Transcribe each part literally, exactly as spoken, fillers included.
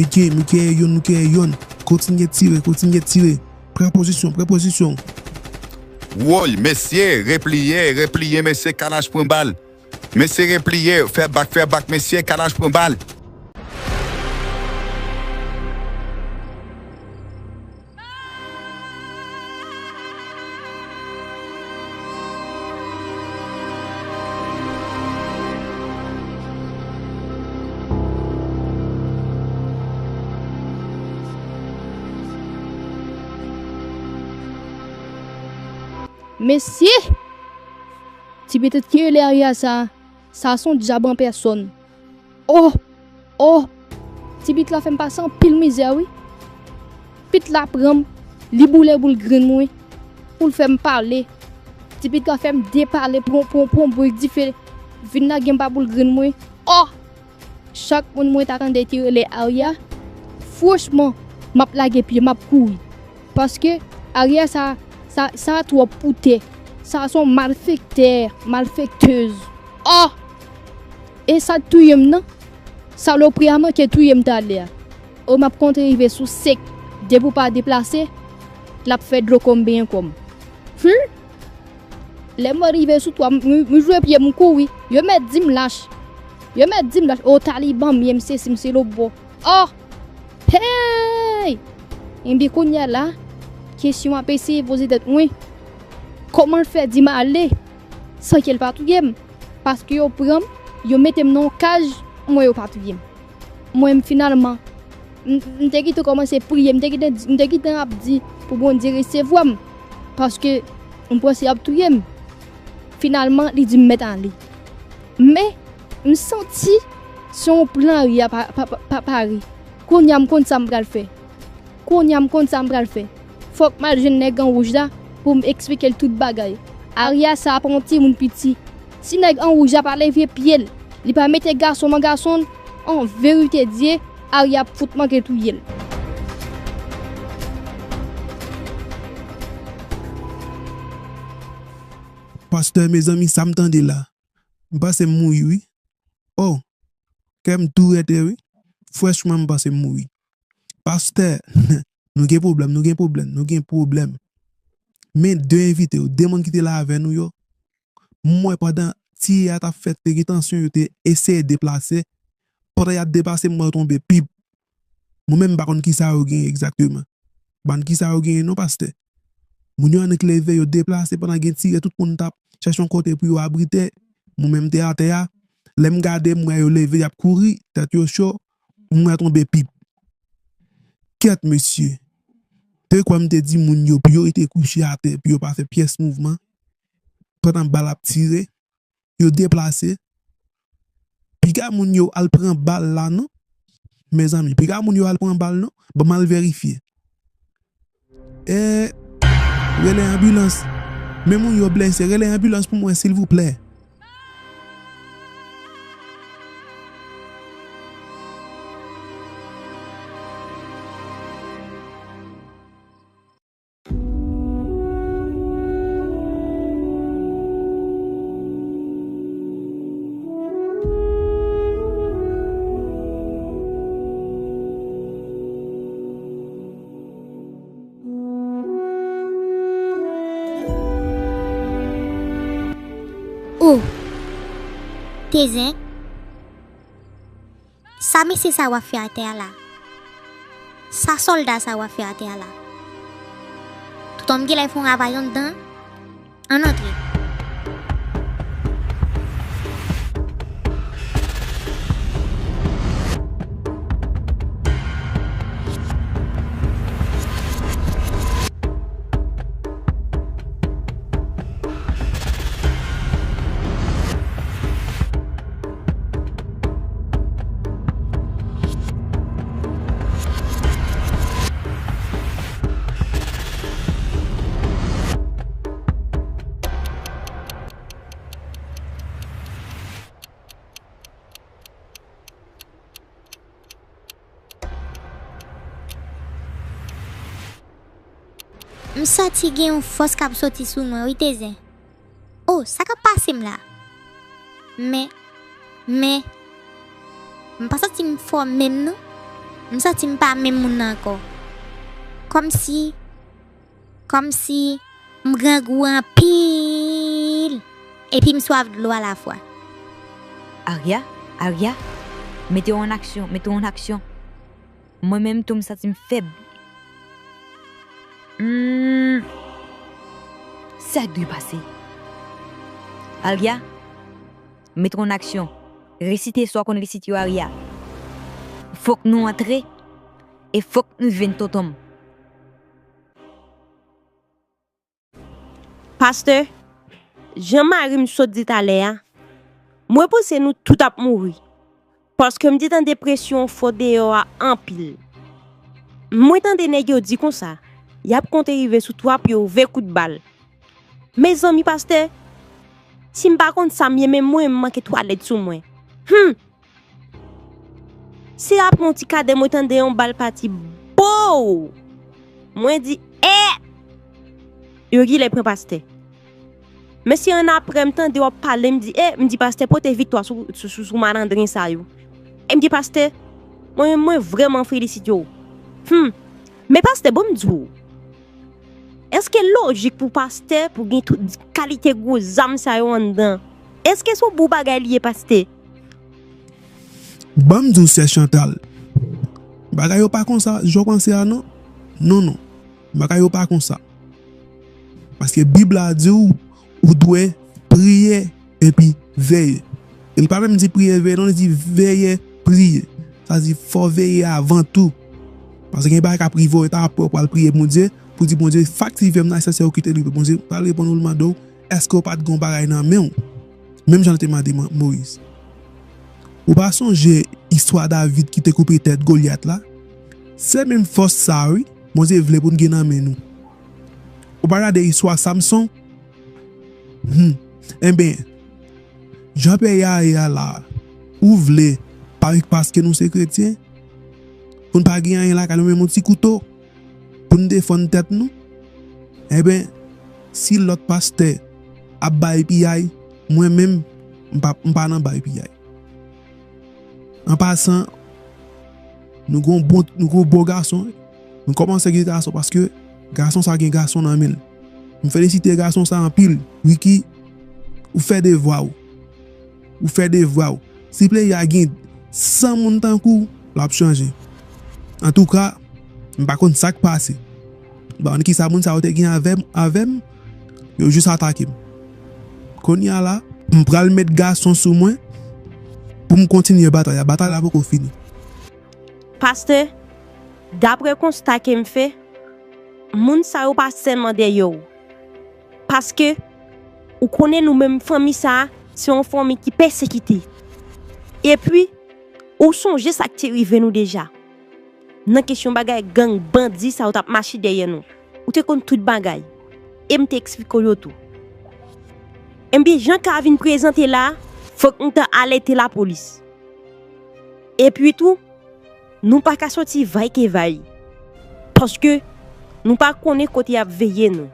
Mike, Mike, youn, Mike, youn. Kontinye tire, kontinye tire. Pran pozisyon, pran pozisyon. Woy, mesye, repliye, repliye, mesye, Kalash pran bal. Mesye, repliye, fè bak, fè bak, mesye, Kalash pran bal. Mesye! Ti pitit ki rele Arya sa, sa se yon dyab an pèsòn. Oh! Oh! Ti pitit la fè m pase anpil mizè, wi. Pitit la pran m, li boule boul grenn mwen, pou l fè m pale. Ti pitit la fè m depale, pran, pran, pran brik dife, vin lage m pa boul grenn mwen. Oh! Chak moun mwen ta tande ki rele Arya, franchman, m ap lage pye, m ap kouri. Paske Arya sa, sa, sa twòp pou tè. Sa se yon malfektè, malfektèz. Oh! E sa t touye m nan? Salopri a manke touye m talè a. O m ap konte rive sou senk. Depi w pa deplase, l ap fè dlo kò m benyen kò m. Hum! Lè m rive sou twa, m, m, m jwe pye m kouri. Yo mèt di m lach. Yo mèt di m lach. O taliban m ye, m sesi, m se lobò. Oh! Hey! Enben kounye a la, kesyon m ap eseye poze tèt mwen, kòman l fè di m ale san ke l pa touye m? Paske yo pran m, yo mete m nan yon kaj, mwen yo pa touye m. Mwen menm finalman, m, m te gentan kòmanse priye, m te gentan di, m te gentan ap di pou Bondye resevwa m, paske m panse y ap touye m. Finalman, li di m mèt ale. Men, m santi se yon plan Arya pa, pa, pa, pa pare. Kounye a m konn sa m pral fè. Kounye a m konn sa m pral fè. Fòk m al jwenn nèg an wouj la pou m eksplike l tout bagay. Arya sa a pa yon timoun piti. Si nèg an wouj la pa leve pye l, li pa mete gason nan gason l, an verite Dye, Arya ap fout manke touye l. Pastè, mezanmi, sa m tande la, m panse m mouri, wi. Oh, kè m tou rete, wi. Franchman, m panse m mouri. Pastè, nou gen pwoblèm, nou gen pwoblèm, nou gen pwoblèm. Men de envite yo, de moun ki te la avè nou yo, m wè pandan tire a t ap fèt, te gen tansyon, yo te eseye deplase. Pandan y ap deplase, m wè yo tonbe pip. Mwen menm, m pa konn kisa yo genyen egzakteman. Bann kisa yo genyen non, pastè? Moun yo annik leve, yo deplase pandan gen tire, tout moun t ap chèche yon kote pou yo abrite. Mwen menm te atè a. Lè m gade, m wè yo leve, y ap kouri, tèt yo cho, m wè tonbe pip. Kèt, mesye. Te kwè m te di moun yo pou yo rete kouche atè, pou yo pa fè pyès mouvman. Pandan bal ap tire, yo deplase. Piga moun yo al pran bal la non. Mezanmi, piga moun yo al pran bal non. Ban m al verifye. E, rele anbilans. Men moun yo blese, rele anbilans pou mwen, silvouplè. Ou, Tezen, sa mesye sa w ap fè atè a la? Sa sòlda sa w ap fè atè a la? Tonton m genlè fè yon ravaj anndan. Ann antre. M santi gen yon fòs k ap soti sou mwen, wi, Tezen. Oh, sa k ap pase m la? Men, men, m pa santi m fò menm, non. M santi m pa menm moun nan ankò. Kòmsi, kòmsi m grangou anpil, epi m swaf dlo alafwa. Arya, Arya, mete w an aksyon, mete w an aksyon. Mwen menm tou m santi m fèb. Hmm. Sa k dwe pase? Arya, mete w an aksyon. Resite sa w konn resite yo, Arya. Fòk nou antre e fòk nou jwenn tonton m. Pastè, jan mari m sot di talè a, mwen panse nou tout ap mouri. Paske m te tande presyon fò deyò a anpil. Mwen tande nèg yo di konsa, y ap konte rive sou twa pye w ven kout bal. Mezanmi, pastè, si m pa konn sa m ye, men mwen, m manke twalèt sou mwen. Hum! Se apre yon ti kadè mwen tande yon bal pati bow! Mwen di, eh! Yo genlè pran pastè. Men se annapre m tande w ap pale, m di, eh, m di, pastè pote viktwa sou, sou, sou, sou malandren sa yo. E m di, pastè, mwen, mwen vrèman felisite w. Hum! Men pastè, bon m di w, èske lojik pou pastè pou gen tout kalite gwo zam sa yo anndan? Èske se yon bon bagay li ye, pastè? Ban m di w, sè Chantal, bagay yo pa konsa jan w panse a non. Non, non. Bagay yo pa konsa. Paske Bib la di w, ou dwe priye epi veye. E li pa menm di priye veye, non, li di veye priye. Sa di fò veye avan tou. Paske gen bagay k ap rive w, e pa apre w pral priye Bondye, pou di Bondye, faktifye m nan, sa se ou ki te rive. Bondye pral reponn ou, l mande w, èske w pa t gen yon bagay nan men w? Menm jan l te mande Mo-, Moyiz. Ou pa sonje istwa David ki te koupe tèt Golyat la? Se menm fòs sa, wi, Bondye vle pou n gen nan men nou. Ou pa gade istwa Samson? Hmm. Enben, jan peyi a ye a la, ou vle, pa, paske nou se kretyen, pou n pa gen anyen lakay nou, menm yon ti kouto, pou n defann tèt nou? Enben, si lòt pastè ap bay piyay, mwen menm, m pa, m pa nan bay piyay. An pasan, nou gon bon, nou gon bon gason. Nou kòmanse gen gason paske gason sa gen gason nan men l. M felisite gason sa anpil. Ricky, ou fè devwa w. Ou fè devwa w. Si peyi a gen san moun tankou w, l ap chanje. Antouka, m pa konn sa k pase. M pa konn kisa moun sa yo te gen avè m, avè m, yo jis atake m. Kounye a la, m pral met gason sou mwen pou m kontinye batay la. Batay la poko fini. Pastè, dapre konsta ke m fè, moun sa yo pa sèlman dèyè w. Paske, ou konnen nou menm fanmi sa a, se yon fanmi ki pèsekite. Epi, ou sonje sa k te rive nou deja. Nan kesyon bagay gang, bandi sa yo t ap mache dèyè nou. Ou te konn tout bagay. E m te eksplike w yo tou. Enben, jan ka vin prezante la, fòk nou ta alète lapolis. Epi tou, nou pa ka soti vaykevay. Paske, nou pa konnen kote y ap veye nou.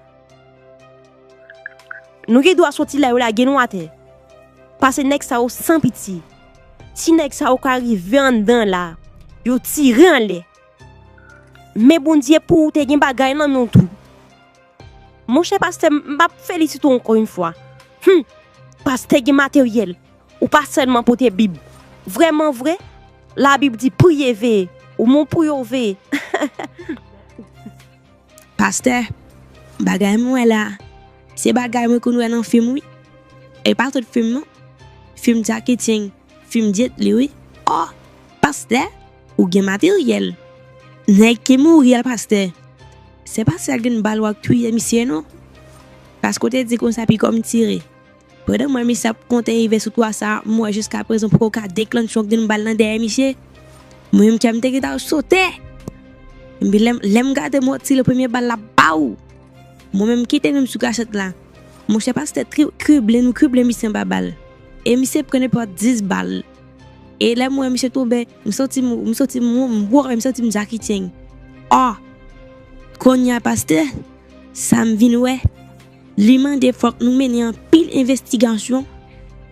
Nou gen dwa soti la, yo lage nou atè. Pase nèg sa yo san pitye. Ti nèg sa yo ka rive anndan la, yo tire anlè. Men Bondye pou ou te gen bagay nan men w tou. Monchè pastè, m, m ap felisite w ankò yon fwa. Hum! Pastè gen materyèl. Ou pa sèlman pote Bib. Vrèman vre, Labib di priye veye. Ou bon pou yo veye. Pastè, bagay mwen wè la, se bagay mwen konn wè nan fim wi. E pa tout fim non. Fim Jackie Chan, fim Jet Li wi. Oh, pastè, ou gen materyèl. Nèg ki mouri a pastè. Se pa sèl gen bal w ap touye misye non. Paske w te di konsa pi kòm tire. Pandan mwen misye ap konte rive sou twa sa, m wè jiskaprezan poko ka deklanche yon grenn bal nan dèyè misye. Mwen menm kè m te gentan sote. Epi lè m, lè m gade mò tire premye bal la ba w. Mwen menm kite menm sou kachèt la. Monchè pastè tri-, krible nou krible misye anba bal. E misye pran nenpòt dis bal. E lè m wè misye tonbe, m santi m, m santi m, m, m santi m Jackie Chan. Oh! Kounye a pastè, sa m vin wè. Li mande fòk nou mennen anpil envestigasyon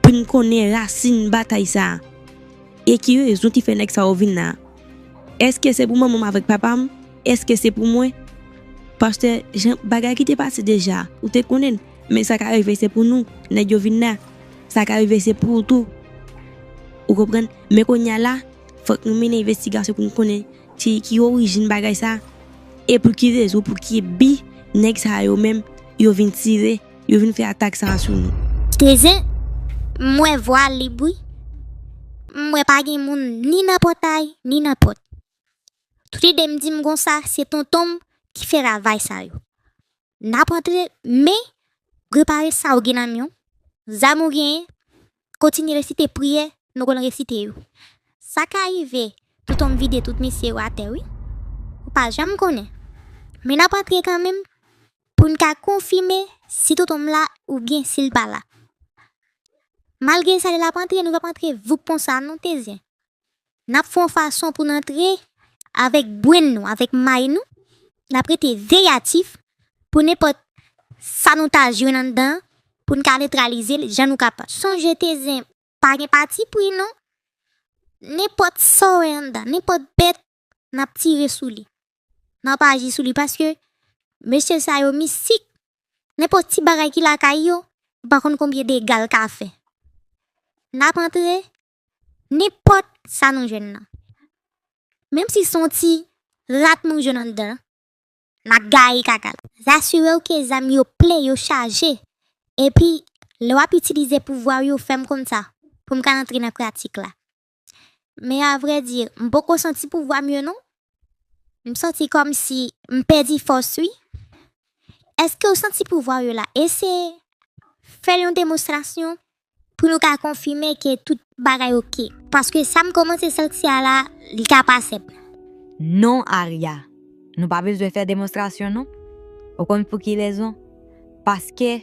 pou n konnen rasin batay sa a. E ki rezon ki fè nèg sa yo vin la a. Èske se pou manman m avèk papa m? Èske se pou mwen? Pastè, jan bagay ki te pase deja, ou te konnen l, men sa ka rive se pou nou, nèg yo vin la. Sa ka rive se pou ou tou. Ou konprann? Men kounye a la, fòk nou mennen envestigasyon pou n konnen ki, ki orijin bagay sa, e pou ki rezon, pou ki bi nèg sa yo menm, yo vin tire, yo vin fè atak sa sou nou. Tezen, m wè vwa lib wi. M wè pa gen moun ni nan pòtay, ni nan pòt. Tout ide m di m konsa, se tonton m ki fè travay sa yo. N ap antre, men repare sa ou gen nan men w. Zam ou genyen, kontinye resite priyè nou konn resite yo. Sa ka rive, tonton m vide tout mesye yo atè wi. Ou pa janm konnen. Men n ap antre kanmenm pou n ka konfime si tonton m la oubyen si l pa la. Malgre sa, lè l ap antre, nou p ap antre voup konsa non, Tezen. N ap fè yon fason pou n antre avèk brenn nou, avèk may nou. N ap rete veyatif pou nenpòt sa nou ta jwenn anndan an, pou n ka netralize l jan nou kapab. Sonje Tezen, pa gen patipri non. Nenpòt sa w wè anndan, nenpòt bèt, n ap tire sou li. N ap aji sou li paske mesye sa yo mistik. Nenpòt ti bagay ki lakay yo, ou pa konn konbyen dega l ka fè. N ap antre, nenpòt sa nou jwenn nan. Menm si se yon ti rat nou jwenn anndan, n ap gaye kaka l. Asire w ke zam yo plen, yo chaje. Epi, lè w ap itilize pouvwa w yo, fè m konn sa, pou m ka antre nan pratik la. Men avrèdi, m poko santi pouvwa m yo non. M santi kòmsi m pèdi fòs wi. Èske w santi pouvwa w yo la? Eseye fè yon demonstrasyon pou nou ka konfime ke tout bagay oke. Paske sa m kòmanse santi a la, li ka pa senp. Non, Aria. Nou pa bezwen fè demonstrasyon non. Ou konn pou ki rezon? Paske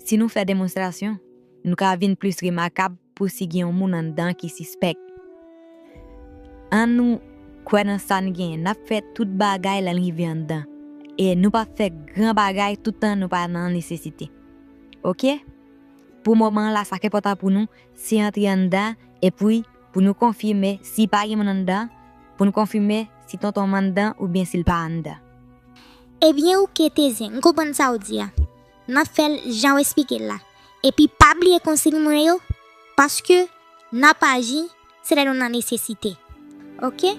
si nou fè demonstrasyon, nou ka vin plis remakab pou si gen yon moun anndan ki sispèk. Ann nou kwè nan sa n genyen. N ap fè tout bagay lè n rive anndan. E nou p ap fè gran bagay toutan nou pa nan nesesite. Oke? Pou moman an la, sa k enpòtan pou nou, se antre anndan, epi pou nou konfime si pa gen moun anndan, pou nou konfime si tonton m anndan oubyen si l pa anndan. Ebyen, oke, Tezen, m konprann sa w di a. N ap fè l jan w esplike l la. Epi pa bliye konsiy mwen yo, paske n ap aji, se lè nou nan nesesite. Oke?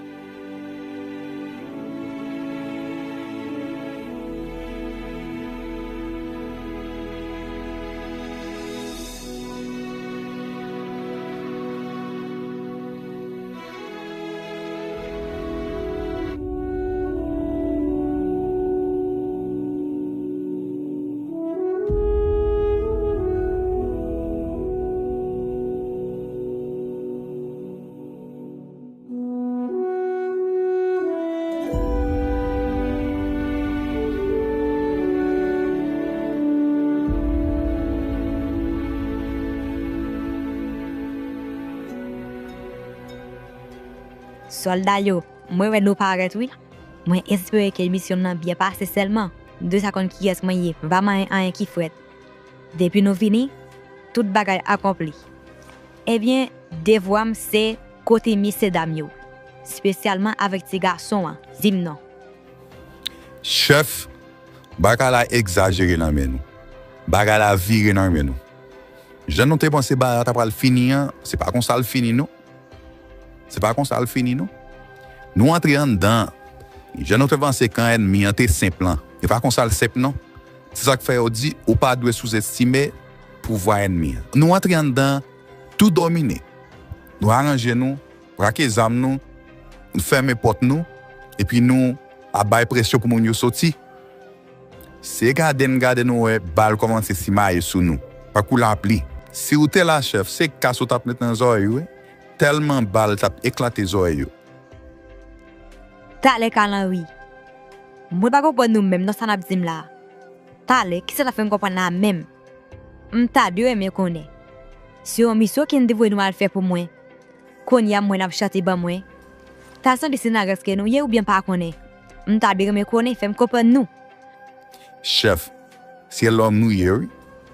Sòlda yo, mwen wè nou parèt wi. Mwen espere ke misyon m nan byen pase sèlman. M dwe sa konn kiyès mwen ye, m pa manyen anyen ki frèt. Depi nou vini, tout bagay akonpli. Ebyen, devwa m se kote mesyedam yo, espesyalman avèk ti gason an, di m non. Chèf, bagay la egzajere nan men nou. Bagay la vire nan men nou. Jan nou te panse bagay la ta pral fini an, se pa konsa l fini non. Se pa konsa l fini non. Nou antre anndan, jan nou te panse kan ènmi an te senp lan, e pa konsa l senp non. Se sa k fè yo di, ou pa dwe souzestime pouvwa ènmi an. Nou antre anndan, tou domine. Nou aranje nou, brake zam nou, nou fèmen pòt nou, epi nou ap bay presyon pou moun yo soti. Se gade n gade nou wè bal kòmanse simaye sou nou, tankou lapli. Si w te la, chèf, se kas ou t ap met nan zòrèy ou wi, tèlman bal t ap eklate zòrèy yo. Talè, Kalanri. Mwen pa konprann nou menm non, sa n ap di m la. Talè, kisa n ap fè m konprann la menm? M ta byen renmen konnen. Se yon misyon ke n te voye nou al fè pou mwen. Kounye a m wè n ap chante ban mwen. Ta sanble se nan rès ke nou ye oubyen pa konnen? M ta byen renmen konnen, fè m konprann nou. Chèf, se lòm nou ye wi.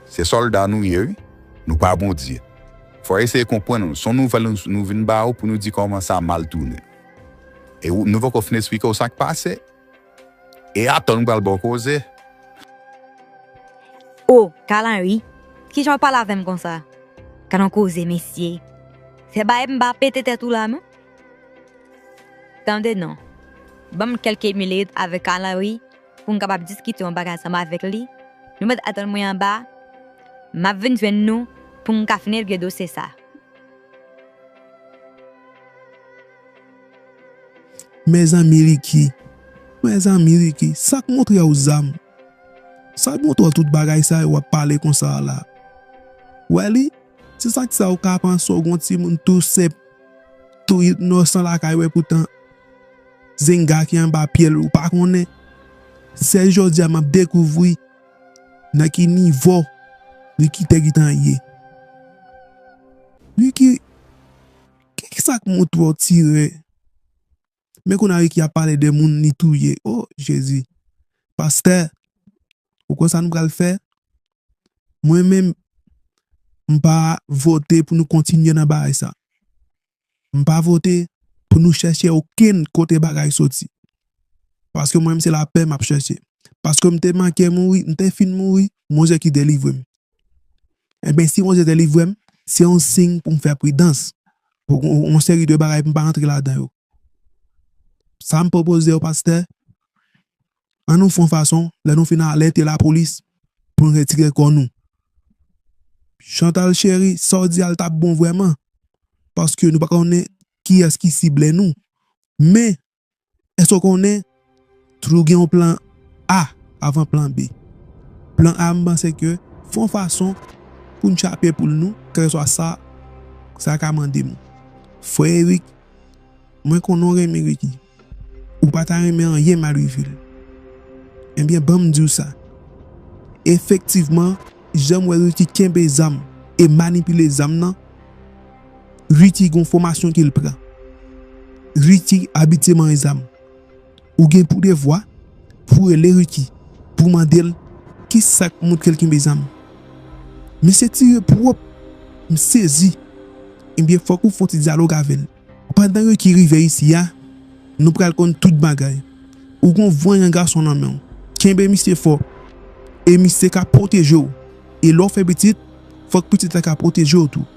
Se sòlda nou ye wi. Nou pa Bondye. Fò w eseye konprann nou. Se yon nouvèl nou, nou vin ba ou pou nou di kòman sa mal tounen. E ou, nou poko fin esplike w sa k pase. E atann m pral ba w koze. O, Kalanri, kijan w pale avè m konsa? Gad yon koze, mesye. Fè bagay m pa pete tèt ou la, non? Tande non. Ban m kèlke minit avèk Kalanri pou m kapab diskite yon bagay ansanm avèk li. Nou mèt atann mwen anba. M ap vin jwenn nou pou m ka fin regle dosye sa. Mezanmi Ricky, mezanmi Ricky, sa k montre w zam? Sa k montre w tout bagay sa yo w ap pale konsa a la? Wè li, se sa k sa ou ka panse w gon timoun tou senp, tou inosan lakay ou, poutan zenga ki anba pye l ou pa konnen. Se jodi a m ap dekouvri nan ki nivo Ricky te gentan ye. Ricky, ki sa k montre w tire? Men kounye a Ricky ap pale de moun li touye. O Jezi. Pastè, ou konn sa nou pral fè? Mwen menm, m pa vote pou nou kontinye nan bagay sa. M pa vote pou nou chèche okenn kote bagay soti. Paske mwen menm se lapè m ap chèche. Paske m te manke mouri, m te fin mouri, Bondye ki delivre m. Enben, si Bondye delivre m, se yon siy pou m fè pridans. Pou yon seri de bagay pou m pa antre ladan yo. Sa m pwopoze w, pastè, an nou fè yon fason, lè nou fin alète lapolis, pou n retire kò nou. Chantal cheri, sa w di a l t ap bon vrèman. Paske nou pa konnen kiyès ki sible nou. Men, èske w konnen toujou gen yon plan A avan plan B? Plan A, m panse ke fè yon fason pou n chape poul nou, kèlkeswa sa sa ka mande m. Frè Eric, mwen konnen w renmen Ricky. Ou pa ta renmen anyen mal rive l. Ebyen, ban m di w sa. Efektivman, jan m wè Ricky kenbe zam e manipile zam nan, Ricky gon fòmasyon ke l pran. Ricky abitye manyen zam. Ou gen pou devwa pou rele Ricky, pou mande l ki sa k montre l kenbe zam. Misye tire pwòp, m sezi. Ebyen, fòk ou fè yon ti dyalòg avè l. Pandan Ricky rive isi a, nou pral konn tout bagay. Ou gon vanyan gason nan men w. Kenbe misye fò. E misye ka pwoteje w. E lè w fè pitit, fòk pitit la ka pwoteje w tou.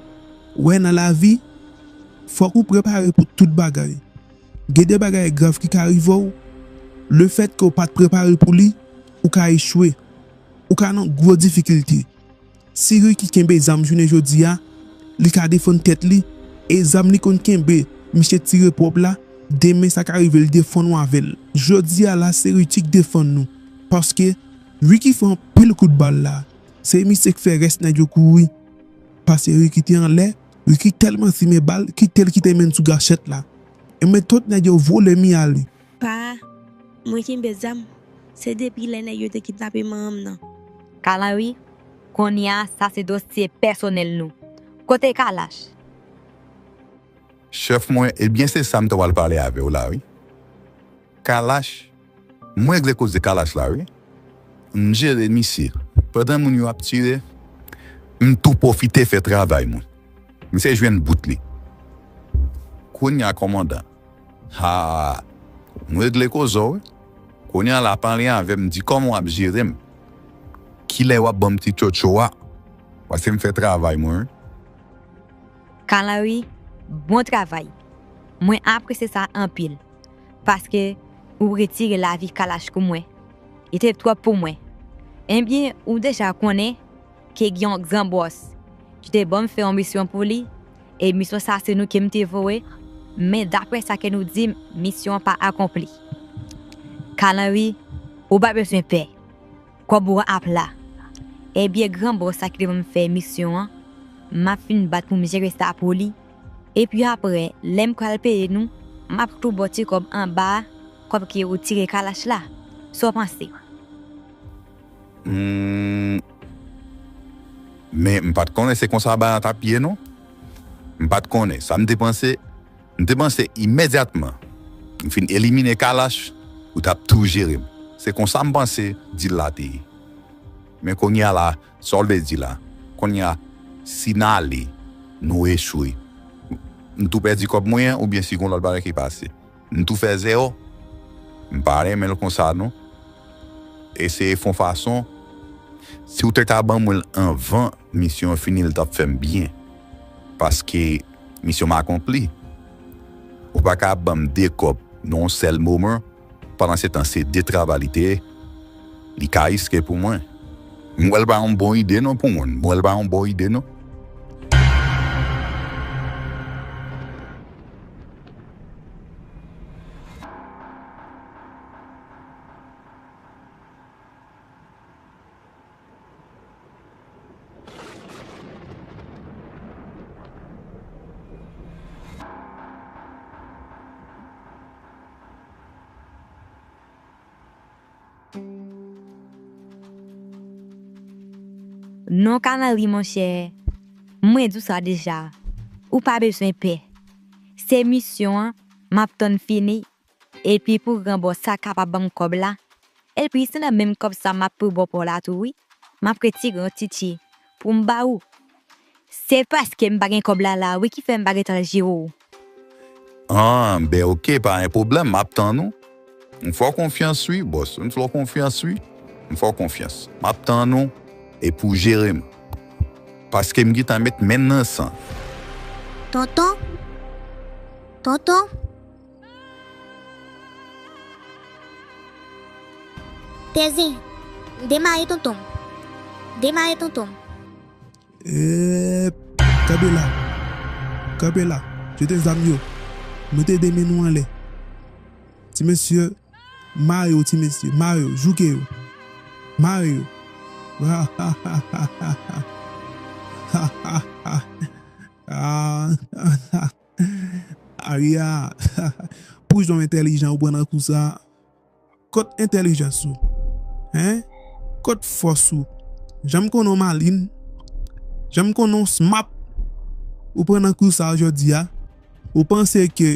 Ou wè, nan lavi, fòk ou prepare pou tout bagay. Gen de bagay grav ki ka rive w, lefètke w pa t prepare pou li, ou ka echwe. Ou ka nan gwo difikilte. Si Ricky kenbe zam jounen jodi a, li ka defann tèt li, e zam li konn kenbe, misye tire pwòp la, demen sa ka rive li defann ou avè l. Jodi a la, se Ricky k defann nou, paske Ricky fè anpil kout bal la. Se misye k fè rès nèg yo kouri. Paske Ricky te anlè, Ricky tèlman simen bal, kite l kite men n sou gachèt la. Ebyen tout nèg yo vole mi ale. Pa, mwen kenbe zam. Se depi lè nèg yo te kidnape manman m nan. Kalanri, kounye a sa se dosye pèsonèl nou. Kote Kalash? Chèf mwen, ebyen se sa m ta pral pale avè w la wi. Kalash, mwen regle koze Kalash la wi. M jere misye. Pandan moun yo ap tire, m tou pwofite fè travay mwen. Misye jwenn bout li. Kounye a kòmandan. Ha! M regle koze w wi. Kounye a la pale avè m, di kòman w ap jere m. Kilè w ap ban m ti tchotcho a? Paske m fè travay mwen wi. Kalanri, bon travay. Mwen apresye sa anpil. Paske ou retire lavi Kalash pou mwen. Li te twòp pou mwen. Ebyen, ou deja konnen ke gen yon gran bòs ki te ban m fè yon misyon pou li, e misyon sa se nou ke m te voye, men daprè sa ke nou di m, misyon an pa akonpli. Kalanri, ou pa bezwen pè. Kòb ou an ap la. Ebyen, gran bòs sa ki te ban m fè misyon an, m ap fin bat pou m jere sa pou li. Epi apre, lè m pral peye nou, m ap tou ba w ti kòb anba kòb ke ou tire Kalash la. Sa w panse? Hmm. Men m pa t konnen se konsa bagay la t ap ye non. M pa t konnen. Sa m te panse, m te panse imedyatman m fin elimine Kalash, ou t ap tou jere m. Se konsa m panse dil la te ye. Men kounye a la, sa w vle di la? Kounye a, si n ale, nou echwe, m tou pèdi kòb mwen an oubyen si gon lòt bagay ki pase? M tou fè zèwo. M pa renmen l konsa, non. Eseye fè yon fason. Si w te ka ban mwen l anvan misyon an fini, l t ap fè m byen. Paske misyon m akonpli. Ou pa ka ap ban m de kòb nan yon sèl moman. Pandan se tan, se de travay li te ye. Li ka riske pou mwen. M wè l pa yon bon ide non pou mwen. M wè l pa yon bon ide non. Non, Kanari, monchè, mwen di w sa deja. Ou pa bezwen pè. Se misyon an, m ap tann fini. Epi pou gran bòs sa kapab ban m kòb la. Epi se nan menm kòb sa m ap pou bò pa w la tou, wi. M ap retire yon titye pou m ba ou. Se paske m pa gen kòb la la, wi, ki fè m pa gentan jere w. An, ben oke, pa gen pwoblèm, m ap tann ou. M fè w konfyans, wi, bòs. M fè w konfyans, wi. M fè w konfyans. M ap tann ou epi w jere m. Paske m gentan met men nan san. Tonton? Tonton? Tèzen, demare tonton m. Demare tonton m. Eep, kanpe la. Kanpe la. Jete zam yo. Mete de men nou anlè. Ti mesye, mare yo, ti mesye. Mare yo, jouke yo. Mare yo. Aria, pou jan w entèlijan ou pran nan kou sa. Kot entèlijans ou? Hen? Kot fòs ou? Jan m konnen w malin, jan m konnen w smart, ou pran nan kou sa jodi a. Ou panse ke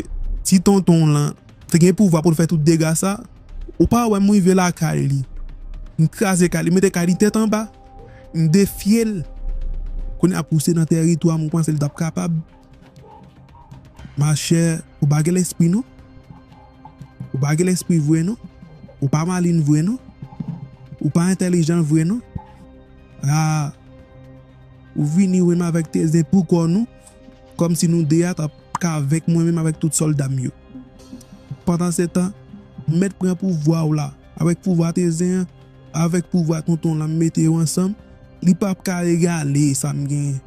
ti tonton w lan te gen pouvwa pou l fè tout dega sa? Ou pa wè m rive lakay li, m kraze kay li, m mete kay li tèt anba, m defye l. Kounye a pou w se nan tèritwa m, ou panse l t ap kapab? Machè, ou pa gen lespri non. Ou pa gen lespri vre non. Ou pa malin vre non. Ou pa entèlijan vre non. Ah, ou vini wè m avèk Tezen pou kò nou, kòmsi nou de a t ap ka venk mwen menm avèk tout sòlda m yo. Pandan se tan, m mèt pran pouvwa w la, avèk pouvwa Tezen an, avèk pouvwa tonton lan m mete yo ansanm, li p ap ka egale sa m genyen.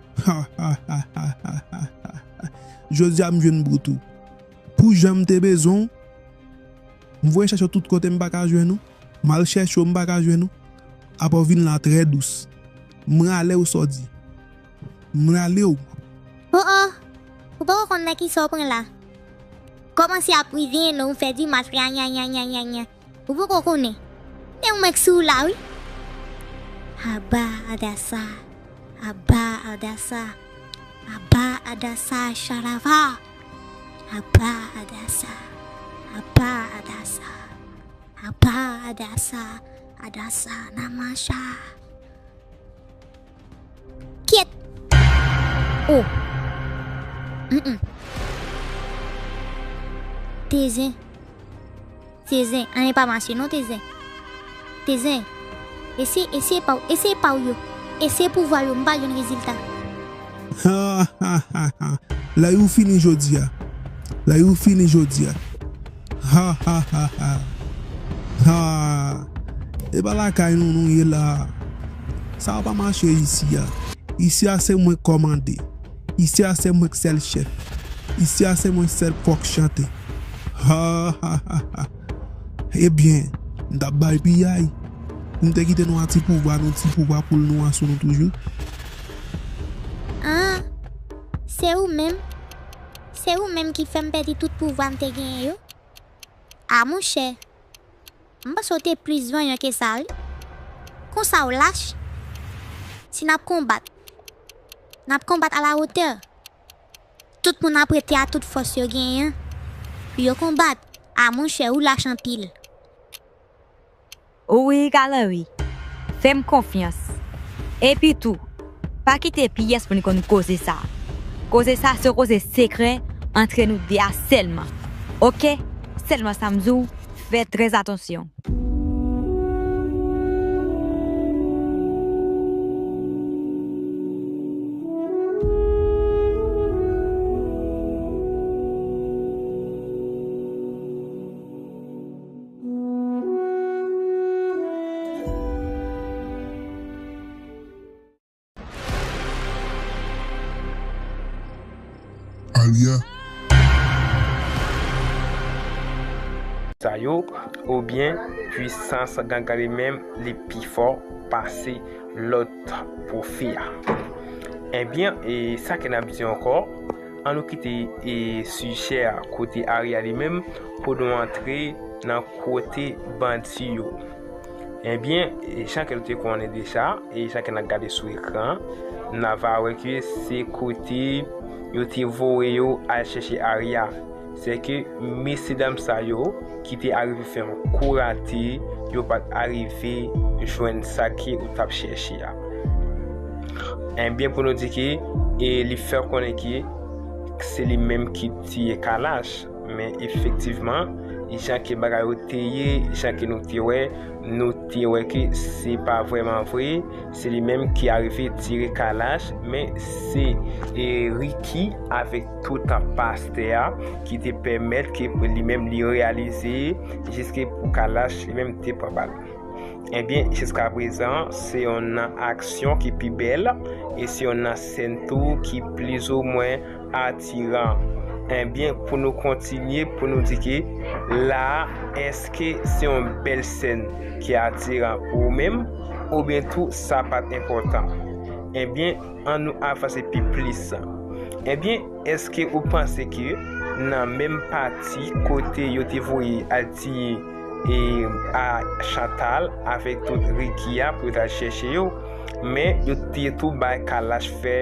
Jodi a m jwenn bout ou. Pou jan m te bezwen w, m voye chèche w tout kote m pa ka jwenn ou. M al chèche w m pa ka jwenn ou. Apa w vin la trè dous. M rale w sa w di. M rale w. Oh oh! Ou poko konn nan kisa w pran la. Kòmanse ap ri vyen non ou fè di mas ranyanyanyanyanya. Ou poko konnen. Men ou mèk sou la wi. Aba adasa. Aba adasa. Aba adasa shalava. Aba adasa. Aba adasa. Aba adasa. Adasa namasha. Kyèt! Oh! Mm-mm. Tezen. Tezen, anyen pa mache non Tezen. Tezen. Eseye, eseye pa w, eseye pa w yo. Eseye pouvwa yo, m pa jwenn rezilta. Lay ou fini jodi a. Lay ou fini jodi a. Ha ha ha ha. Ha. E pa lakay nou nou ye la. Sa pa mache isi a. Isi a se mwen k kòmande. Isi a se mwen k sèl chèf. Isi a se mwen sèl k fòk chante. Ha ha ha ha. Ebyen, m t ap bay piyay. Pou m te kite nou a ti pouvwa nou, ti pouvwa poul nou an sou nou toujou. Ah, se ou menm? Se ou menm ki fè m pèdi tout pouvwa m te genyen yo? Ah monchè, m panse w te plis vanyan ke sa wi. Konsa w lach? Si n ap konbat, n ap konbat alatè. Tout moun ap rete a tout fòs yo genyen an pou yo konbat. Ah monchè, ou lach anpil. Wi, Kanari, fè m konfyans. Epi tou, pa kite pyès moun konn koze sa. Koze sa se koze sekrè antre nou de a sèlman. Oke? sèlman sa m di w, fè trè atansyon. Arya. Sa yo, oubyen pwisans Gangan li menm li pi fò pase lòt pwofè a. Ebyen, e sa ke n ap di ankò, ann nou kite e sijè a kote Arya li menm pou nou antre nan kote bandi yo. Ebyen, e jan ke nou te konnen deja, e jan ke n ap gade sou ekran, n a va wè ke se kote yo te voye yo al chèche Arya. Se ke mesyedam sa yo ki te arive fè yon kou rate, yo pa t arive jwenn sa ke ou t ap chèche a. Ebyen, pou nou di ke e li fè konnen ke se li menm ki tiye Kalash. Men efektivman, jan ke bagay yo te ye, jan ke nou te wè, nou te wè ke se pa vrèman vre, se li menm ki arive tire Kalash, men se e Ricky avèk tout pastè a ki te pèmèt ke li menm li reyalize jiske pou Kalash li menm te pran bal. Ebyen, jiskaprezan, se yon nan aksyon ki pi bèl e se yon nan sèn tou ki plizoumwen atiran. Ebyen, pou nou kontinye, pou nou di ke la, èske se yon bèl sèn ki atiran pou ou menm, oubyen tou sa pa t enpòtan? Ebyen, ann nou avanse pi plis. Ebyen, èske ou panse ke nan menm pati kote yo te voye al tiye e a Chantal avèk tout Ricky a pou yo t al chèche yo, men yo te tou bay Kalash fè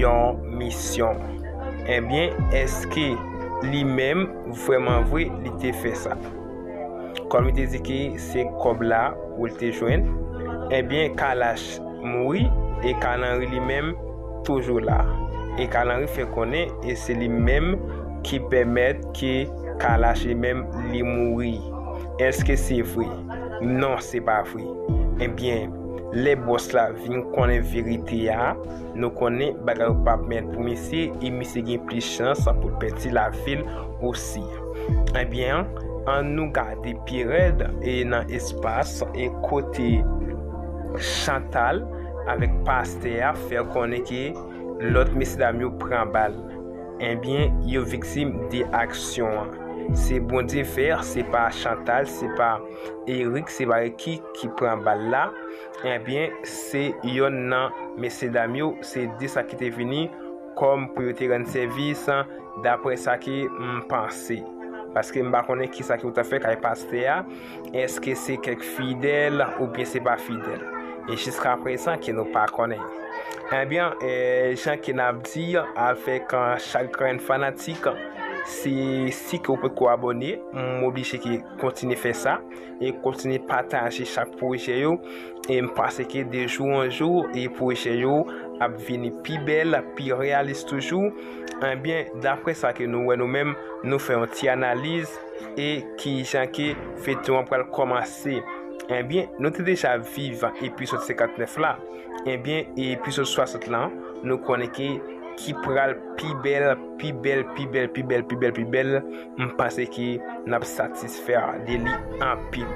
yon misyon. Ebyen, èske li menm vrèman vre li te fè sa? Kòm li te di ke se kòb la pou l te jwenn, ebyen Kalash mouri e Kalanri li menm toujou la. E Kalanri fè konnen e se li menm ki pèmèt ke Kalash li menm li mouri. Èske se vre? Non, se pa vre. Ebyen, lè bòs la vin konnen verite a, nou konnen bagay yo p ap bèl pou misye e misye gen plis chans pou l pèdi lavi l osi. Ebyen, ann nou gade pi rèd e nan espas e kote Chantal avèk pastè a fè konnen ke lòt mesyedam yo pran bal. Ebyen, yo viktim de aksyon an. Se Bondye fè, se pa Chantal, se pa Eric, se pa Ricky ki pran bal la. Ebyen, se yonn nan mesyedam yo, se de sa ki te vini kòm pou yo te rann sèvis, daprè sa ke m panse. Paske m pa konnen kisa ke yo ta fè kay pastè a. Èske se kèk fidèl oubyen se pa fidèl? E jiskaprezan ke nou pa konnen. Ebyen, e, jan ke n ap di, avèk, e, chak grenn fanatik, se si ke w potko abòne, m oblije ke kontinye fè sa e kontinye pataje chak pwojè yo. E m panse ke de jou an jou, e pwojè yo ap vini pi bèl, pi reyalis toujou. Ebyen, daprè sa ke nou wè nou menm, nou fè yon ti analiz e kijan ke feyton an pral kòmanse. Ebyen, nou te deja viv epizòd senkantnèf la. Ebyen, epizòd swasant lan, nou konnen ke ki pral pi bèl, pi bèl, pi bèl, pi bèl, pi bèl, pi bèl. M panse ke n ap satisfè de li anpil.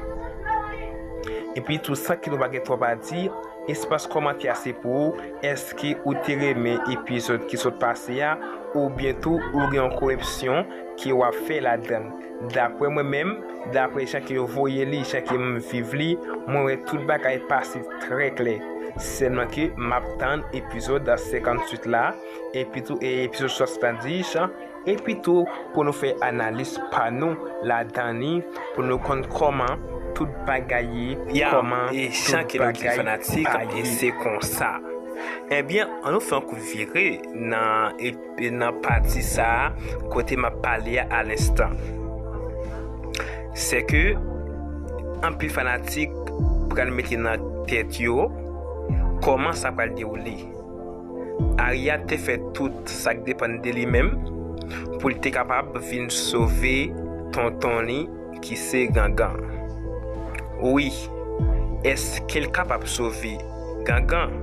Epi tou, san ke nou pa gen twòp a di, espas kòmantè a se pou ou. Èske ou te renmen epizòd ki sot pase a, oubyen tou ou gen yon korepsyon ke w ap fè ladan l? Daprè mwen menm, daprè jan ke yo voye li, jan ke m viv li, mwen wè tout bagay pase trè klè. Sèlman ke m ap tann epizòd senkantuit la, epi tou e epizòd swasanndiz, epi tou pou nou fè analiz pa nou ladan li, pou nou konn kòman tout bagay ye, kòman tout bagay pa ye. Se konsa. Ebyen, ann nou fè yon kout vire nan, nan pati sa a, kote m ap pale a alenstan. Se ke anpil fanatik pral mete nan tèt yo kòman sa pral dewoule. Arya te fè tout sa k depann de li menm pou l te kapab vin sove tonton li ki se Gangan. Wi, èske l kapab sove Gangan?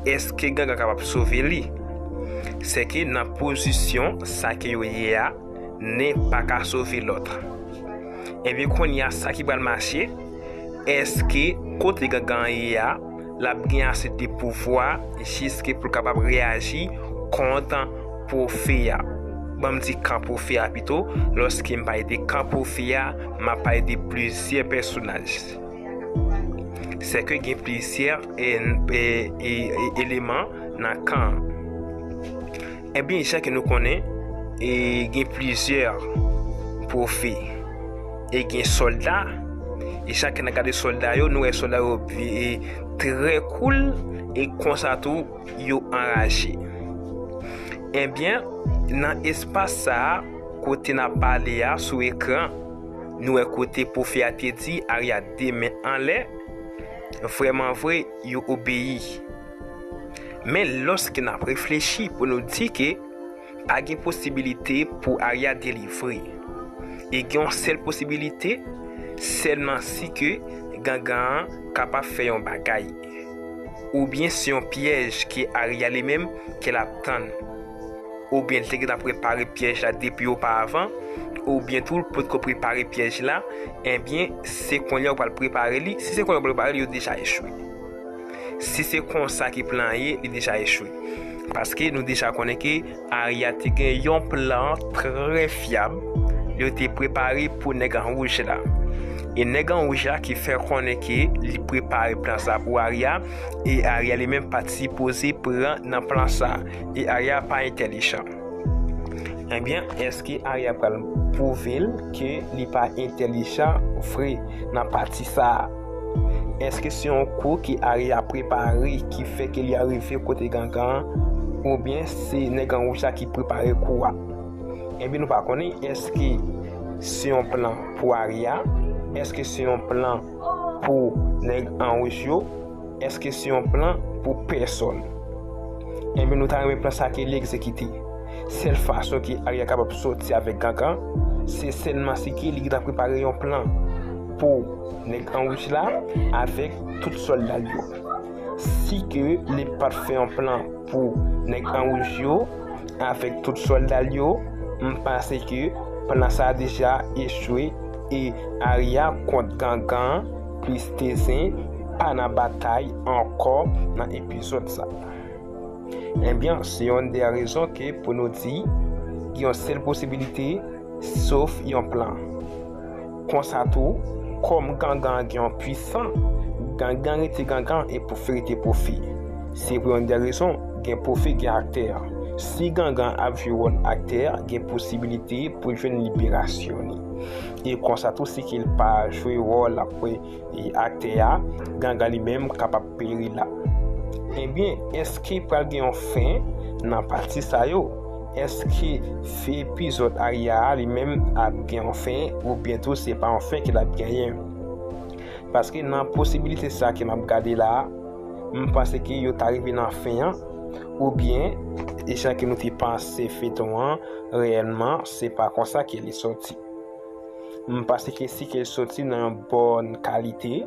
Èske Gangan kapab sove li? Sèke nan pozisyon sa ke yo ye a, nen pa ka sove lòt. Ebyen, kounye a, sa ki pral mache, èske kote Gangan ye a, l ap gen ase de pouvwa jiske pou l kapab reyaji kont pwofe a? Ban m di kan pwofe a pito, lòske m pale de kan pwofe a, m ap pale de plizyè pèsonaj. Sèke gen plizyè e, e, e, e, eleman nan kan an. Ebyen, jan ke nou konnen, e, gen plizyè pwofe. E gen sòlda. E jan ke n ap gade sòlda yo, nou wè sòlda yo, e, trè koul, e konsa tou, yo anraje. Ebyen, nan espas sa a, kote n ap pale a, sou ekran, nou wè kote pwofe a te di Arya de men anlè, vrèman vre, yo obeyi. Men lòske n ap reflechi pou nou di ke pa gen posibilite pou Arya delivre. E gen yon sèl posibilite, sèlman si ke Gangan an kapab fè yon bagay. Oubyen se yon pyèj ke Arya li menm ke l ap tann. Oubyen li te gentan prepare pyèj la depi oparavan, oubyen tou l potko prepare pyèj la, ebyen, se kounye a w pral prepare li. Si se kounye a w pral prepare li, yo deja echwe. Si se konsa ke plan an ye, li deja echwe. Paske nou deja konnen ke Arya te gen yon plan trè fyab, yo te prepare pou nèg an wouj la. E nèg an wouj la ki fè konnen ke li prepare plan sa pou Arya, e Arya li menm pa t sipoze pran nan plan sa. E Arya pa entèlijan. Ebyen, èske Arya pral pwouve l ke li pa entèlijan vre nan pati sa a? Èske se yon kou ke Arya prepare ki fè ke li arive kote Gangan an? Oubyen se nèg an wouj la ki prepare kou a? Ebyen, nou pa konnen èske se yon plan pou Arya? Èske se yon plan pou nèg an wouj yo? Èske se yon plan pou pèsòn? Ebyen, nou ta renmen plan sa ke li egzekite. Sèl fason ke Arya kapab sòti avèk Gangan, se sèlman si ke li ta prepare yon plan pou nèg an wouj la avèk tout sòlda l yo. Si ke li pa t fè yon plan pou nèg an wouj yo avèk tout sòlda l yo, m panse ke plan sa a deja echwe e Arya kont Gangan plis Tenzin pa nan batay ankò nan epizòd sa. Ebyen, se youn dè rezon ke pou nou di, gen yon sèl posibilite, sof yon plan. Konsa tou, kòm Gangan gen yon pwisan, Gangan rete Gangan e pwofe rete pwofe. Se pou youn dè rezon, gen pwofe, gen aktè. Si Gangan ap jwe wòl aktè, gen posibilite pou l jwenn liberasyon li. E konsa tou, si ke l pa jwe wòl ap e aktè a, Gangan li menm kapab peri la. Ebyen, èske pral gen yon fen nan pati sa yo? Èske fen epizòd Arya a li menm ap gen yon fen, oubyen tou se pa yon fen ke l ap genyen? Paske nan posibilite sa ke m ap gade la a, m panse ke yo ta rive nan fen an, oubyen, e jan ke nou te panse feyton an, reyèlman, se pa konsa ke li sòti. M panse ke si ke l sòti nan yon bòn kalite,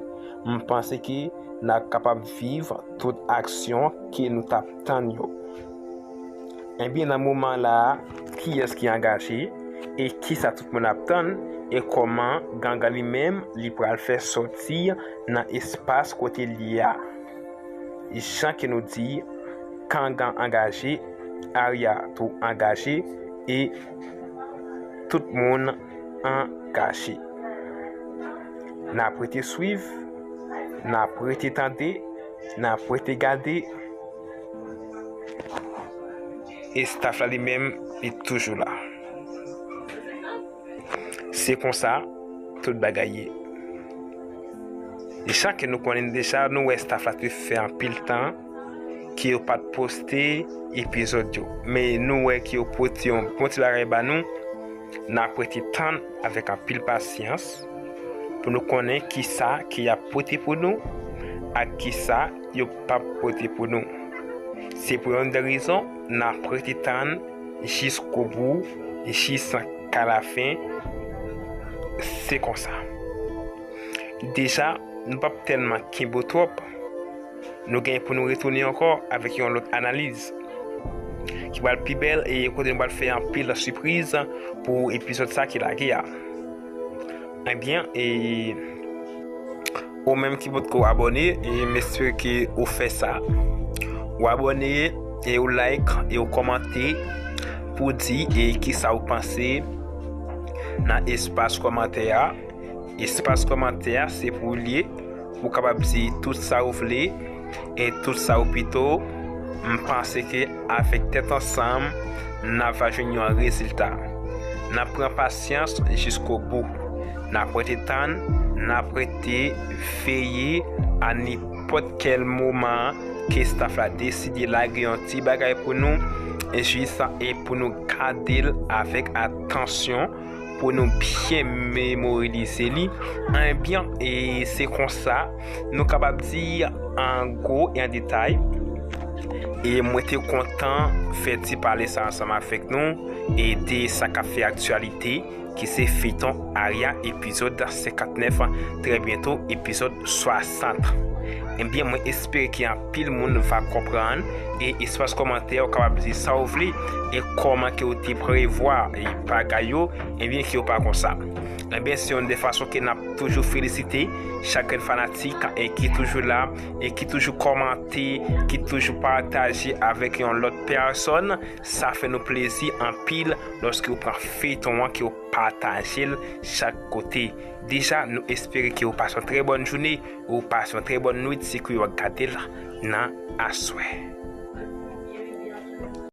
m panse ke n ap kapab viv tout aksyon ke nou t ap tann yo. Ebyen, nan moman la a, kiyès ki angaje e kisa tout moun ap tann e kòman Gangan li menm li pral fè sòti nan espas kote l ye a? Jan ke nou di, Gangan angaje, Arya tou angaje, e tout moun angaje. N ap rete swiv, n ap rete tande, n ap rete gade, e staff la li menm, li toujou la. Se konsa tout bagay ye. Jan ke nou konnen deja, nou wè staff la te fè anpil tan ke yo pa t poste epizòd yo. Men nou wè ke yo pote yon bon ti bagay ba nou. N ap rete tann avèk anpil pasyans pou nou konnen kisa ke y ap pote pou nou ak kisa yo p ap pote pou nou. Se pou youn dè rezon n ap rete tann jiskobou, jiska lafen, Se konsa. Deja, nou p ap tèlman kenbe w twòp. Nou gen pou nou retounen ankò avèk yon lòt analiz ki pral pi bèl e kote nou pral fè anpil sipriz pou epizòd sa ki lage a. Ebyen, e ou menm ki potko abòne, e m espere ke ou fè sa. Ou abòne, e ou like, e ou kòmante pou di e kisa ou panse nan espas kòmantè a. Espas kòmantè a se pou ou li ye. Ou kapab di tout sa ou vle e tout sa ou pito. M panse ke avèk tèt ansanm, n a va jwenn yon rezilta. N a pran pasyans jiskobou. N a rete tann, n a rete veye a nenpòt kèl moman ke staff la deside lage yon ti bagay pou nou, jis e pou nou gade l avèk atansyon, pou nou byen memorize li. Ebyen, e se konsa, nou kapab di an gwo e an detay. E mwen te kontan fè ti pale sa ansanm avèk nou e de sa k ap fè aktyalite, ki se feyton Aya epizòd senkantnèf, trè byento epizòd swasant. Ebyen, mwen espere ke anpil moun va konprann e espas kòmantè ou kapab di sa ou vle e kòman ke ou te prevwa e bagay yo, ebyen ke yo pa konsa. Ebyen, se youn de fason ke n ap toujou felisite chak grenn fanatik e ki toujou la e ki toujou kòmante, ki toujou pataje avèk yon lòt pèsòn. Sa fè nou plezi anpil lòske ou pran feyton an, ke ou pataje l chak kote. Deja, nou espere ke ou pase yon trè bòn jounen, ou pase yon trè bòn nwit, si ke w ap gade l nan aswè.